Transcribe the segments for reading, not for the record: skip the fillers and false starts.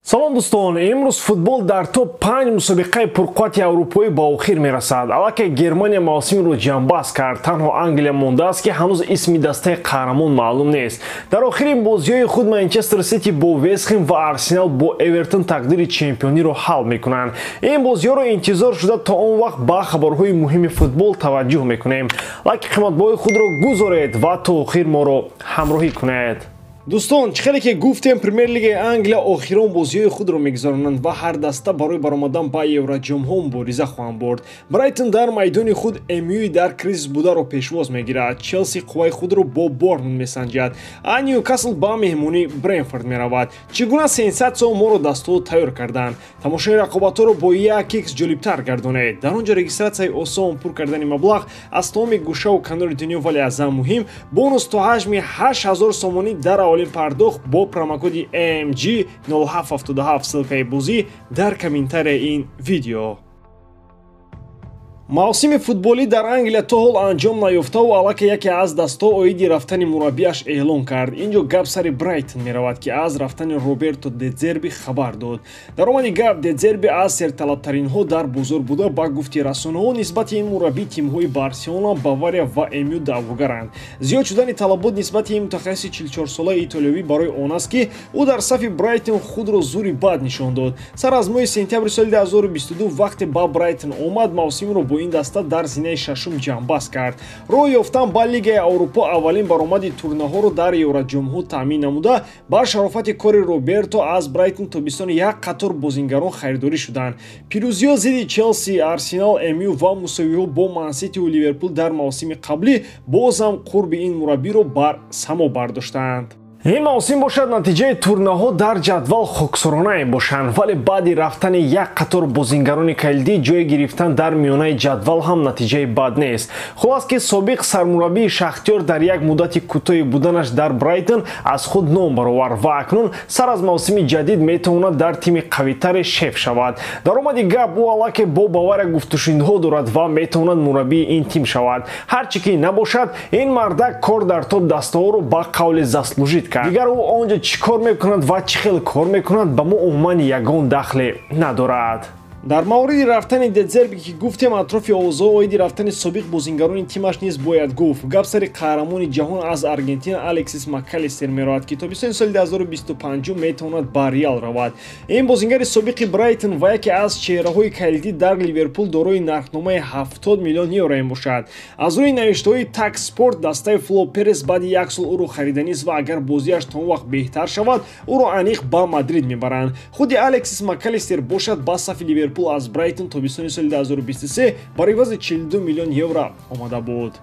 Салом дӯстон, имрӯз футбол дар топ 5 мусобиқаи пурқуввати аврупоӣ ба охир мерасад. Аллакай Германия мавсимро ҷамъбаст кард. Танҳо Англия мондааст, ки ҳанӯз исми дастаи қаҳрамон маълум нест. Дар охири бозиҳои худ Манчестер Сити бо Вестхем ва Арсенал бо Эвертон тақдири чемпиониро ҳал мекунанд. Ин бозиҳоро интизор шуда то он вақт ба хабарҳои муҳими футбол таваҷҷӯҳ мекунем. Лайки қиматбоҳои худро гузоред ва то охир моро ҳамроҳӣ кунед. Дӯстон, чӣ хеле ки гуфтем, Премер-лигаи Англия охирон бозиҳои худро мегузаронанд ва ҳар даста барои баромадан ба Евроҷомҳо мубориза хоҳанд бурд. Брайтон дар майдони худ МЮ дар кризис бударо пешвоз мегирад. Челси қувваи худро бо Борнмут месанҷад, а Ньюкасл ба меҳмонӣ Бренфорд меравад. Чӣ гуна сенсатсияҳо моро дастҳо тайёр карданд? Тамошои рақобатҳоро бо як икс ҷолибтар гардонед. Дар он ҷо регистратсияи осон, пур кардани маблағ аз тамоми гӯшаву канори дунё, вале аз ҳама муҳим бонус то ҳаҷми 8000 сомонӣ дар аввалин пардохт бо промокоди AMG 0777. Ссылкаи бозӣ дар комментарияи ин видео. Мавсими футболӣ дар Англия то ҳол анҷом наёфтаву аллакай яке аз дастҳо оиди рафтани мураббиаш эълон кард. Ин ҷо гап сари Брайтон меравад, ки аз рафтани Роберто Дедзерби хабар дод. Дар омади гап, Дедзерби аз серталабтаринҳо дар бозор буда, ба гуфти расонаҳо нисбати ин мураббӣ тимҳои Барселона, Бавария ва МЮ даъвогаранд. Зиёд шудани талабот нисбати ин мутахассиси 44-солаи итолиёвӣ барои он аст, ки ӯ дар сафи Брайтон худро зури бад нишон дод. Сар аз моҳи сентябри соли 2022, вақте ба Брайтон омад, мавсимро бо ин даста дар зинаи шашум ҷамъбаст кард. Роҳ ёфтан ба Лигаи Аврупо, аввалин баромади турнаҳоро дар Евроҷомҳо таъмин намуда, ба шарофати кори Роберто аз Брайтон тобистони як қатор бозингарон харидорӣ шуданд. Пирӯзиҳо зидди Челси, Арсенал, МЮ ва мусовиҳо бо Манситиву Ливерпул дар мавсими қаблӣ боз ҳам қурби ин мураббиро бар само бардоштанд. Ин мавсим бошад, натиҷаи турнаҳо дар ҷадвал хоксоронае бошанд, вале баъди рафтани як қатор бозингарони калидӣ ҷой гирифтан дар миёнаи ҷадвал ҳам натиҷаи бад нест. Хулас ки собиқ сармураббии Шахтёр дар як муддати кӯтоҳи буданаш дар Брайтон аз худ ном баровард ва акнун сар аз мавсими ҷадид метавонад дар тими қавитаре шеф шавад. Дар омади гап, ӯ аллакай бо Бавария гуфтушунидҳо дорад ва метавонад мураббии ин тим шавад. Ҳар чӣ ки набошад, ин мардак кор дар топ дастаҳоро ба қавли заслужить кард. Дигар ӯ он ҷо чӣ кор мекунад ва чӣ хел кор мекунад, ба мо умуман ягон дахле надорад. Дар мавриди рафтани Дедзерби ки гуфтем, атрофи овозҳо оиди рафтани собиқ бозингарони тимаш низ бояд гуфт. Гап сари қаҳрамони ҷаҳон аз Аргентина Алексис Макалистер меравад, ки тобистони соли 2025 метавонад ба Реал равад. Ин бозингари собиқи Брайтон ва яке аз чеҳраҳои калидӣ дар Ливерпул дорои нархномаи 70 миллион евро мебошад. Аз рӯи навиштаҳои Так Спорт, дастаи Фло Перес баъди як сол ӯро хариданист ва агар бозиаш то он вақт беҳтар шавад, ӯро аниқ ба Мадрид мебаранд. Худи Алексис Макалистер бошад, ба сафи Ливерпул аз Брайтон тобистони соли 2023 бар ивази 42 миллион евро омада буд.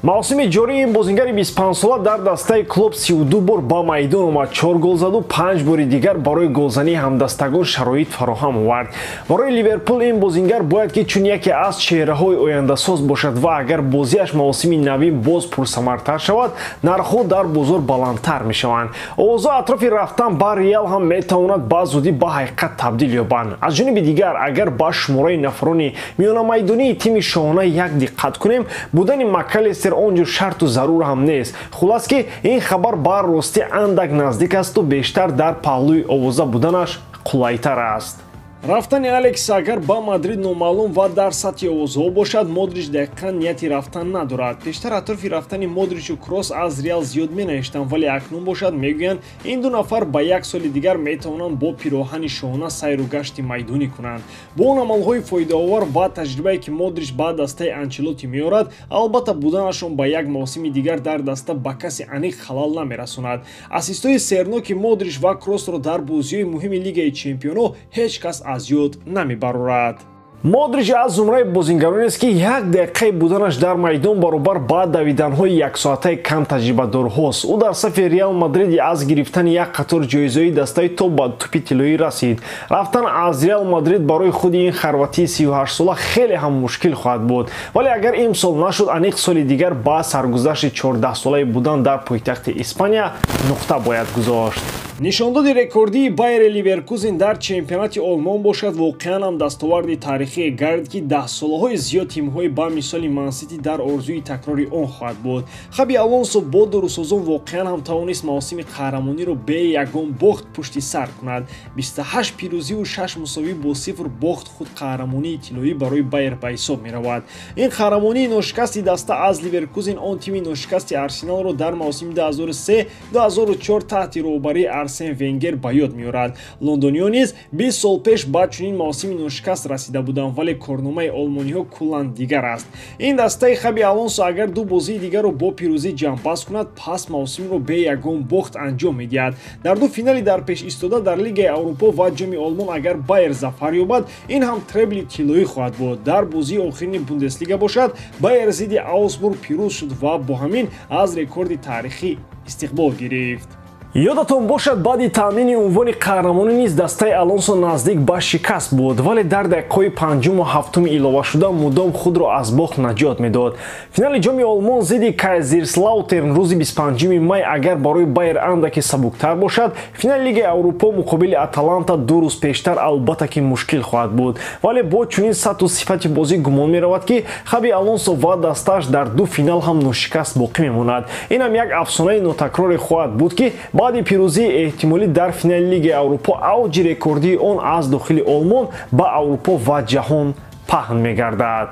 Мавсими ҷории ин бозингари 25-сола дар дастаи клуб 32 бор ба майдон омад, 4 гол заду 5 бори дигар барои голзании ҳамдастагон шароит фароҳам овард. Барои Ливерпул ин бозингар бояд ки чун яке аз чеҳраҳои ояндасоз бошад ва агар бозиаш мавсими навин боз пурсамартар шавад, нархҳо дар бозор баландтар мешаванд. Овозҳо атрофи рафтан ба Реал ҳам метавонад ба зудӣ ба ҳақиқат табдил ёбанд. Аз ҷониби дигар, агар ба шумораи нафарони миёнамайдонии тими шоҳона як диққат кунем, будани Макалистер он ҷо шарту зарур ҳам нест. Хулас ки ин хабар ба ростӣ андак наздик асту бештар дар паҳлӯи овоза буданаш қулайтар аст. Рафтани Алекс агар ба Мадрид номаълум ва дар сатҳи овозҳо бошад, Модрич дақиқан нияти рафтан надорад. Пештар атрофи рафтани Модричу Кросс аз Реал зиёд менавиштанд, вале акнун бошад, мегӯянд, ин ду нафар ба як соли дигар метавонанд бо пироҳани шоҳона сайру гашти майдонӣ кунанд. Бо он амалҳои фоидаовар ва таҷрибае, ки Модрич ба дастаи Анчелоти меорад, албатта, буданашон ба як мавсими дигар дар даста ба касе аниқ халал намерасонад. Ассистҳои серноки Модрич ва Кроссро дар бозиҳои муҳими Лигаи чемпионҳо ҳеҷ кас аз ёд намебарорад. Модрич аз зумраи бозингаронест, ки як дақиқаи буданаш дар майдон баробар ба давиданҳои яксоатаи кам таҷрибадорҳост. Ӯ дар сафи Реал Мадриди аз гирифтани як қатор ҷоизаҳои дастаи то ба тӯпи тиллоӣ расид. Рафтан аз Реал Мадрид барои худи ин хорватии 38-сола хеле ҳам мушкил хоҳад буд, вале агар имсол нашуд, аниқ соли дигар ба саргузашти 14-солаи будан дар пойтахти Испания нуқта бояд гузошт. Нишондоди рекордии Байер Ливеркузен дар чемпионати Олмон бошад, воқеан ҳам дастоварди таърихие гардид, ки даҳсолаҳои зиёд тимҳои ба мисоли Мансити дар орзуи такрори он хоҳад буд. Хаби Алонсо бо дурусозон воқеан ҳам тавонист мавсими қаҳрамониро бе ягон бохт пушти сар кунад. 28 пирӯзиву 6 мусовӣ бо 0 бохт худ қаҳрамонии тиллоӣ барои Байер ба ҳисоб меравад. Ин қаҳрамонии ношикасти даста аз Ливеркузен он тими ношикасти Арсеналро дар мавсими 2003-2004 таҳти роҳбарии Арсен Венгер ба ёд меорад. Лондониён низ 20 сол пеш ба чунин мавсими ношикаст расида буданд, вале корномаи олмониҳо куллан дигар аст. Ин дастаи Хаби Алонсо агар ду бозии дигарро бо пирӯзӣ ҷамъбаст кунад, пас мавсимро бе ягон бохт анҷом медиҳад. Дар ду финали дар пеш истода дар Лигаи Аврупо ва Ҷоми Олмон агар Байер зафар ёбад, ин ҳам требли тиллоӣ хоҳад буд. Дар бозии охирини Бундеслига бошад, Байер зидди Аусбург пирӯз шуд ва бо ҳамин аз рекорди таърихӣ истиқбол гирифт. Ёдатон бошад, баъди таъмини унвони қаҳрамонӣ низ дастаи Алонсо наздик ба шикаст буд, вале дар дақиқаҳои панҷуму ҳафтуми иловашуда мудом худро аз бохт наҷот медод. Финали Ҷоми Олмон зидди Кайзерслаутерн рӯзи 25 май агар барои Байер андаке сабуктар бошад, финали Лигаи Аврупо муқобили Аталанта ду рӯз пештар албатта ки мушкил хоҳад буд. Вале бо чунин сатҳу сифати бозӣ гумон меравад, ки Хаби Алонсо ва дастааш дар ду финал ҳам ношикаст боқӣ мемонад. Ин ҳам як афсонаи нотакроре хоҳад буд, ки баъди пирӯзии эҳтимолӣ дар финали Лигаи Аврупо авҷи рекордии он аз дохили Олмон ба Аврупо ва ҷаҳон паҳн мегардад.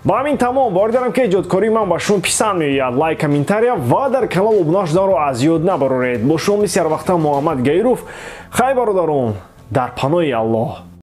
Ба ҳамин тамом. Бовар дорам, ки эҷодкории ман ба шумо писанд меояд. Лайк, комментария ва дар канал обуна шуданро аз ёд набароред. Бо шумо мисли ҳарвақта Муҳаммад Гаиров. Хайр, бародарон, дар паноҳи Аллоҳ.